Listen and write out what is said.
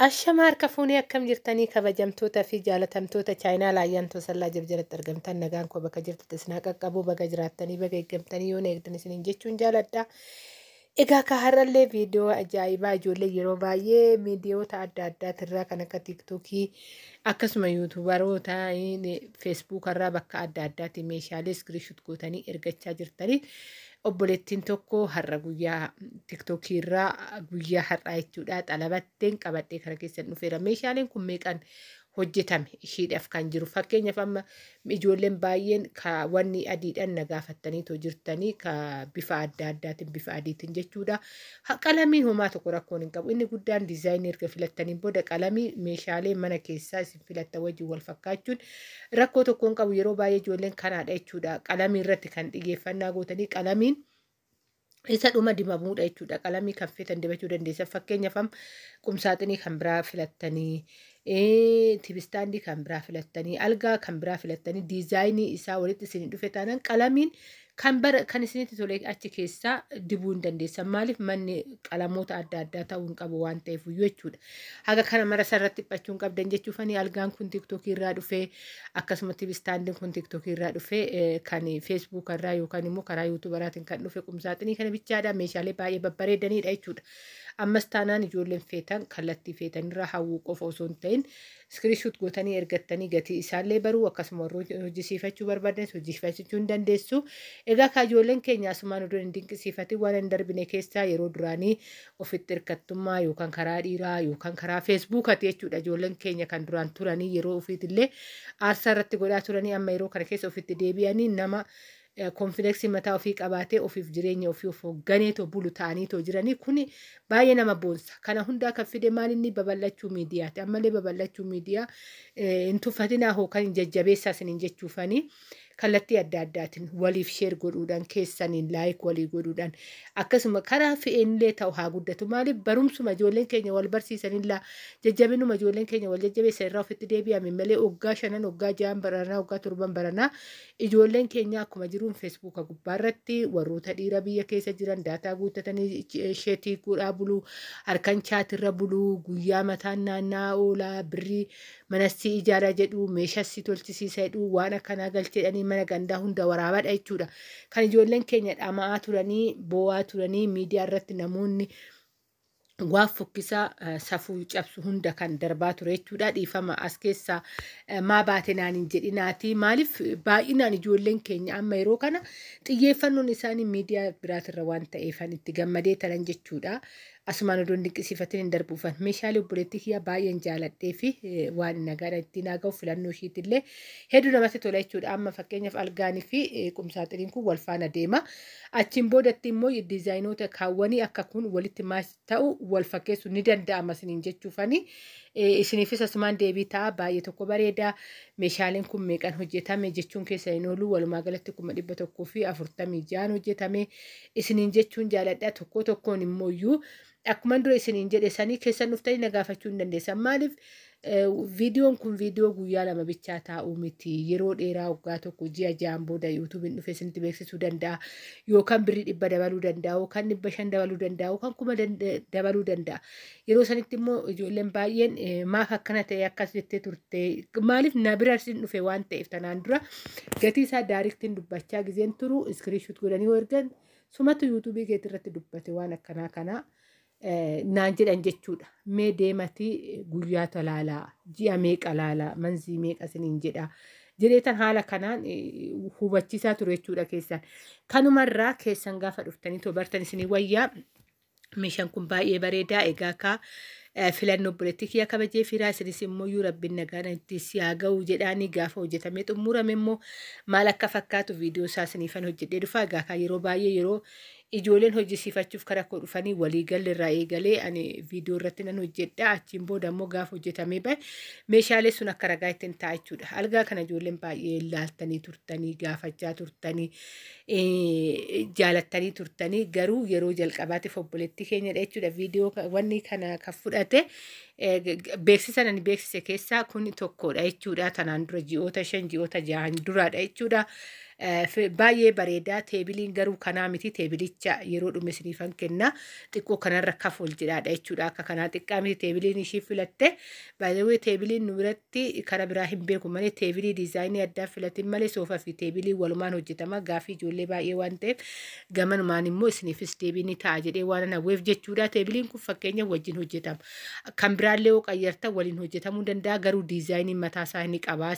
Ashama harka fuunee akkam jirtanii kabajamtoota fi jaalatamtoota chaayinaa laayyaan tosallaa jalatti argamtan nagaan koo bakka jirtutti isin haa qaqqabu baga jiraattanii baga eeggamtanii yoon eegdan isiniin jechuun jaaladha. Egaa ka har'allee viidiyoo ajaa'ibaa ijoollee yeroo baay'ee miidiyoota adda addaatirraa kan akka tiiktookii akkasuma yuutuubaroota feesbuukarraa bakka adda addaatti meeshaalee iskiriishuut gootanii ergachaa jirtanii. Obboleettiin tokko har'a guyyaa tiiktookii irraa guyyaa har'aa jechuudha xalabatteen qabadhee kara keessan dhufeera. Meeshaaleen kun meeqan hojjetame ishiidhaaf kan jiru. Fakkeenyaaf amma ijoolleen baay'een ka wanni adiidhaan na gaafattaniitoo jirtanii ka bifa adda addaatiin bifa adiitiin jechuudha. Qalamiin homaa tokko rakkoon hin qabu. Inni guddaan diizaayinii erga filattaniin booda qalamii meeshaalee mana keessaa isin filattan wajjin wal fakkaachuun rakkoo tokko hin qabu. Yeroo baay'ee ijoolleen kanaadha jechuudha. Qalamii irratti kan xiyyeeffannaa gootanii qalamiin isa dhuma dibamuudha jechuudha. Qalamii kan feetan dibachuu dandeessan. Fakkeenyaaf amma qumsaaxinii kan biraa filattanii, tibistaandii kan biraa filattanii, algaa kan biraa filattanii diizaayinii isaa walitti isin dhufe taanaan qalamiin kan bara kan isinitti tole achi keessaa dibuu hin dandeessan. Maaliif manni qalamoota adda addaa ta'uu hin qabu waan ta'eef iyyuu jechuudha. Haga kana mara sarratti dhiphachuu hin qabdan jechuufani algaan kun tiiktookii irraa dhufee akkasuma tibistaandiin kun tiiktookii irraa dhufee kan feesbuuk irraa yookaan immoo karaa yuutuubaraatiin kan dhufe qumsaaxinii kana bichaadha. Meeshaalee baay'ee babbareedanidha jechuudha. Ammas taanaan ijoolleen feetan kallattii feetanirraa hawwuu qofa osoo hin ta'in iskiriishuut gootanii ergattanii gatii isaallee baruu akkasuma warra hojjisiifachuu barbaadanis hojjisiifachuu hin dandeessu. Egaa ka ijoolleen keenya asumaan odoo hin dinqisiifatin waan hin darbine keessaa yeroo duraanii ofitti hirkattummaa yookaan karaa dhiiraa yookaan karaa feesbuukati jechuudha. Ijoolleen keenya kan duraan turanii yeroo ofiitillee aarsaa irratti godhaa turanii amma yeroo kana keessa ofitti deebi'anii nama konfideksii mataa ofii qabaatee ofiif jireenya ofii of hoogganeetoo bulu ta'aniitoo jiranii kun baay'ee nama boonsa. Kana hundaa kan fide maal inni babal'achuu miidiyaati. Ammallee babal'achuu miidiyaa hin tuffatinaa hookan hin jajjabeessaa isiniin jechuufanii kallattii adda addaatiin waliif sheer godhuudhaan keessaniin laayik walii godhuudhaan akkasuma karaa fe'eenillee ta'u haa guddatu. Maaliif barumsuma ijoolleen keenya wal barsiisanillaa jajjabinuma ijoolleen keenya wal jajjabeessan irraa ofitti deebi'ame malee waggaa 5 waggaa 6 baranaa waggaa 7 baranaa ijoolleen keenya akkuma jiruun feesbuuka gubbaarratti warroota dhiira biyya keessa jiran daataa guuttatanii sheetii godhaa buluu harkan chaatirra buluu guyyaa mataan naannaa oolaa birrii manasii ijaaraa jedhu meeshasii tolchisiisa jedhu waan akkanaa galchedhanii mana gandaa hunda waraabadha jechuudha. Kan ijoolleen keenya dhama'aa turanii boo'aa turanii miidiyaa irratti namoonni waan fokkisaa safuu cabsu hunda kan darbaa ture jechuudha. Dhiifama as keessaa maa baate naan hin jedhinaati. Maaliif baay'inaan ijoolleen keenya amma yeroo kana xiyyeeffannoon isaanii miidiyaa biraatirra waan ta'eefan itti gammadee taran jechuudha. Asumaan odoo hin dinqisiifatin hin darbuufan meeshaalee obboleettii kiyyaa baay'een jaaladhee fi waan nagaadha ittiin haa ga'u filannoo ishiitillee hedduu namatti tola jechuudha. Amma fakkeenyaaf algaanii fi qumsaaxiniin kun wal faana deema. Achiin boodatti immoo diizaayinoota kaawwanii akka kun walitti maas ta'u wal fakkeessu ni danda'ama isiniin jechuufani. Isiniifis asumaan deebii ta'a baay'ee tokko bareeda. Meeshaaleen kun meeqan hojjetame jechuun keessa hin oolu walumaa galatti 146,000 hojjetame isiniin jechuun jaaladha. Tokko tokkoon immoo iyyuu akkuma dura isiniin jedhe sanii keessan dhuftanii na gaafachuu hin dandeessan. Maaliif viidiyoon kun viidiyoo guyyaa 2 bichaa taa'uu miti. Yeroo dheeraa waggaa 1 ji'a 6 booda yuutuubiin dhufe isinitti beeksisuu danda'a. Yookaan birrii 100 dabaluu danda'a yookaan 500 dabaluu danda'a yookaan 1000 dabaluu danda'a. Yeroo sanitti immoo ijoolleen baay'een maaf akkana ta'e akkas jettee turte maaliif na bira isin dhufe waan ta'eef tanaan dura gatii isaa daariktiin dubbachaa gizeen turu iskiriishuut godhanii yoo ergan sumatu yuutuubii keetii irratti dubbate waan akkanaa kanaa naan jedhan jechuudha. Mee deematii guyyaa talaalaa ji'a meeqa laalaa manzii meeqa isiniin jedha jedheetan haala kanaan hubachiisaa ture jechuudha keessan. Kanumarraa keessan gaafa dhuftanii too bartan isinii wayyaa. Meeshaan kun baay'ee bareedaa. Egaa kaa filannoo obboleettii kiyya kabajee firaa isinis immoo iyyuu rabbiin nagaan itti si haa ga'u jedhaanii gaafa hojjetamee xumurame immoo maal akka fakkaatu viidiyoo isaa isiniifan hojjedhee dhufa. Egaa kaa yeroo baay'ee yeroo ijoolleen hojjisiifachuuf karaa koo dhufanii waliigalli irraa eegalee ani viidiyoo irratti nan hojjedha. Achiin booda immoo gaafa hojjetamee bahe meeshaalee sun akka ragaa ittiin ta'a jechuudha. Algaa kana ijoolleen baay'ee ilaaltanii turtanii gaafachaa turtanii jaalattanii turtanii garuu yeroo jalqabaatiif obboleettii keenyadha jechuudha. Viidiyoo wanni kana kan fudhate beeksisa ani beeksise keessaa kun tokkodha jechuudha. Tanaan dura ji'oota 5 ji'oota 6 duraadha jechuudha. Baay'ee bareedaa. Teebiliin garuu kanaa miti. Teebilicha yeroo dhume isiniifan kenna. Xiqqoo kanarra kaf ol jedhaadha jechuudha. Akka kanaa xiqqaa miti teebiliin ishii filatte. Baay'ee teebiliin nu biratti kara biraa hin beeku malee, teebilii diizaayinii addaa filatin malee, soofaa fi teebilii walumaan hojjetama. Gaafii ijoollee baay'ee waan ta'eef, gamanumaan immoo isiniifis deebii ni ta'a jedhee waan hawweef jechuudha. Teebiliin kun fakkeenya wajjin hojjetama. Kan biraallee yoo qayyartan waliin hojjetamuu danda'a, garuu diizaayinii mataa isaa ni qabaa.